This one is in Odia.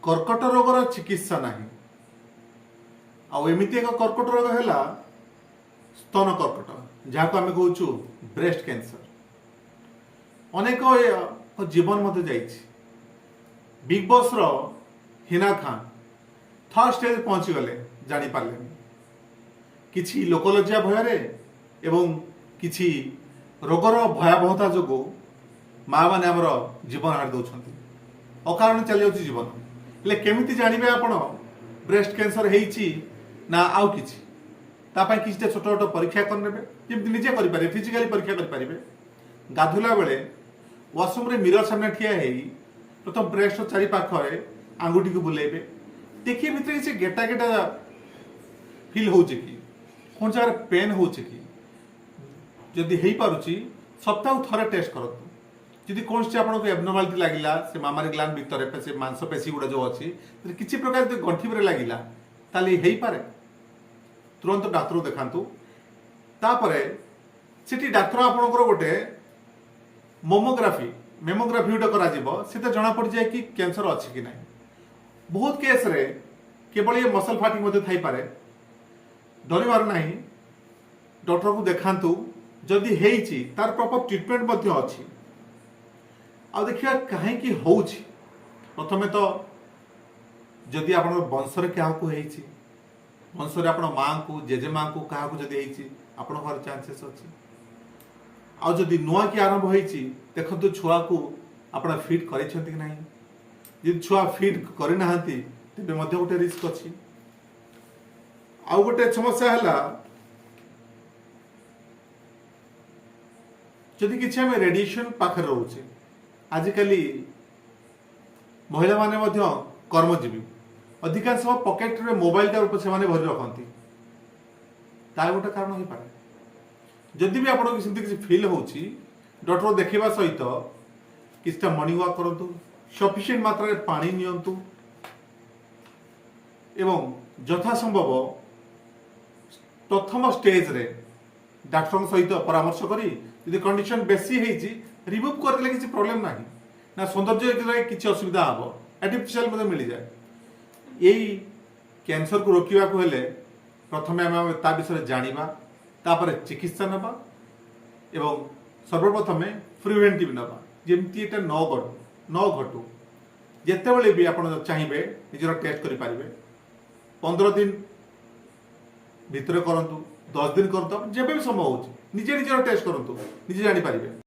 କର୍କଟ ରୋଗର ଚିକିତ୍ସା ନାହିଁ। ଆଉ ଏମିତି ଏକ କର୍କଟ ରୋଗ ହେଲା ସ୍ତନ କର୍କଟ, ଯାହାକୁ ଆମେ କହୁଛୁ ବ୍ରେଷ୍ଟ କ୍ୟାନ୍ସର। ଅନେକ ଜୀବନ ମଧ୍ୟ ଯାଇଛି। ବିగ్ ବସ୍ର ହିନା ଖାନ୍ ଥାର୍ଡ ଷ୍ଟେଜ୍ ପହଞ୍ଚିଗଲେ, ଜାଣିପାରିଲେନି। କିଛି ଲୋକଲଜ୍ଜା ଭୟରେ ଏବଂ କିଛି ରୋଗର ଭୟାବହତା ଯୋଗୁଁ ମା ମାନେ ଆମର ଜୀବନ ହାରି ଦେଉଛନ୍ତି, ଅକାରଣ ଚାଲିଯାଉଛି ଜୀବନ। ହେଲେ କେମିତି ଜାଣିବେ ଆପଣ ବ୍ରେଷ୍ଟ କ୍ୟାନ୍ସର ହେଇଛି ନା ଆଉ କିଛି? ତା ପାଇଁ କିଛିଟା ଛୋଟ ଛୋଟ ପରୀକ୍ଷା କରିନେବେ, ଯେମିତି ନିଜେ କରିପାରିବେ, ଫିଜିକାଲି ପରୀକ୍ଷା କରିପାରିବେ। ଗାଧୋଇଲା ବେଳେ ୱାସରୁମ୍ରେ ମିରର ସାମ୍ନା ଠିଆ ହେଇ ପ୍ରଥମ ବ୍ରେଷ୍ଟର ଚାରି ପାଖରେ ଆଙ୍ଗୁଠିକୁ ବୁଲେଇବେ। ଦେଖିବେ ଭିତରେ କିଛି ଗେଟା ଗେଟା ଫିଲ୍ ହେଉଛି କି, କୌଣସି ଜାଗାରେ ପେନ୍ ହେଉଛି କି। ଯଦି ହେଇପାରୁଛି, ସପ୍ତାହକୁ ଥରେ ଟେଷ୍ଟ କରନ୍ତୁ। ଯଦି କୌଣସି ଆପଣଙ୍କୁ ଏବନର୍ମାଲିଟି ଲାଗିଲା, ସେ ମାମାରୀ ଗ୍ଲାଣ୍ଡ ଭିତରେ ସେ ମାଂସପେଶୀ ଗୁଡ଼ା ଯେଉଁ ଅଛି, ଯଦି କିଛି ପ୍ରକାର ଯଦି ଗଣ୍ଠି ଉପରେ ଲାଗିଲା, ତାହେଲେ ହେଇପାରେ। ତୁରନ୍ତ ଡାକ୍ତରକୁ ଦେଖାନ୍ତୁ। ତାପରେ ସେଠି ଡାକ୍ତର ଆପଣଙ୍କର ଗୋଟେ ମେମୋଗ୍ରାଫି ଗୋଟେ କରାଯିବ। ସେଥିରେ ଜଣାପଡ଼ିଯାଏ କି କ୍ୟାନ୍ସର ଅଛି କି ନାହିଁ। ବହୁତ କେସ୍ରେ କେବଳ ଏ ମସଲ ଫାଟିଗ୍ ମଧ୍ୟ ଥାଇପାରେ। ଡରିବାର ନାହିଁ, ଡକ୍ଟରକୁ ଦେଖାନ୍ତୁ। ଯଦି ହେଇଛି, ତାର ପ୍ରପର ଟ୍ରିଟମେଣ୍ଟ ମଧ୍ୟ ଅଛି। ଆଉ ଦେଖିବା କାହିଁକି ହଉଛି। ପ୍ରଥମେ ତ ଯଦି ଆପଣଙ୍କ ବଂଶରେ କାହାକୁ ହେଇଛି, ବଂଶରେ ଆପଣ ମାଆଙ୍କୁ, ଜେଜେମାଙ୍କୁ କାହାକୁ ଯଦି ହେଇଛି, ଆପଣଙ୍କର ଚାନ୍ସେସ୍ ଅଛି। ଆଉ ଯଦି ନୂଆ କି ଆରମ୍ଭ ହେଇଛି, ଦେଖନ୍ତୁ ଛୁଆକୁ ଆପଣ ଫିଡ୍ କରିଛନ୍ତି କି ନାହିଁ। ଯଦି ଛୁଆ ଫିଡ୍ କରିନାହାନ୍ତି, ତେବେ ମଧ୍ୟ ଗୋଟେ ରିସ୍କ ଅଛି। ଆଉ ଗୋଟେ ସମସ୍ୟା ହେଲା, ଯଦି କିଛି ଆମେ ରେଡିଏସନ ପାଖରେ ରହୁଛେ। ଆଜିକାଲି ମହିଳାମାନେ ମଧ୍ୟ କର୍ମଜୀବୀ, ଅଧିକାଂଶ ପକେଟରେ ମୋବାଇଲଟା ସେମାନେ ଭରି ରଖନ୍ତି। ତାର ଗୋଟେ କାରଣ ହେଇପାରେ। ଯଦି ବି ଆପଣଙ୍କୁ ସେମିତି କିଛି ଫିଲ୍ ହେଉଛି, ଡକ୍ଟର ଦେଖିବା ସହିତ କିଛିଟା ମର୍ଣ୍ଣିଂ ୱାକ୍ କରନ୍ତୁ, ସଫିସିଏଣ୍ଟ ମାତ୍ରାରେ ପାଣି ନିଅନ୍ତୁ ଏବଂ ଯଥାସମ୍ଭବ ପ୍ରଥମ ଷ୍ଟେଜରେ ଡାକ୍ତରଙ୍କ ସହିତ ପରାମର୍ଶ କରି ଯଦି କଣ୍ଡିସନ ବେଶୀ ହେଇଛି, ରିମୁଭ୍ କରିଦେଲେ କିଛି ପ୍ରୋବ୍ଲେମ୍ ନାହିଁ ନା ସୌନ୍ଦର୍ଯ୍ୟ କିଛି ଅସୁବିଧା ହେବ। ଆର୍ଟିଫିସିଆଲ ମଧ୍ୟ ମିଳିଯାଏ। ଏଇ କ୍ୟାନ୍ସରକୁ ରୋକିବାକୁ ହେଲେ ପ୍ରଥମେ ଆମେ ତା ବିଷୟରେ ଜାଣିବା, ତାପରେ ଚିକିତ୍ସା ନେବା ଏବଂ ସର୍ବପ୍ରଥମେ ପ୍ରିଭେଣ୍ଟିଭ୍ ନେବା, ଯେମିତି ଏଇଟା ନ ଘଟୁ। ଯେତେବେଳେ ବି ଆପଣ ଚାହିଁବେ, ନିଜର ଟେଷ୍ଟ କରିପାରିବେ। 15 ଦିନ ଭିତରେ କରନ୍ତୁ, 10 ଦିନ କରନ୍ତୁ, ଆପଣ ଯେବେ ବି ସମୟ ହେଉଛି, ନିଜେ ନିଜର ଟେଷ୍ଟ କରନ୍ତୁ, ନିଜେ ଜାଣିପାରିବେ।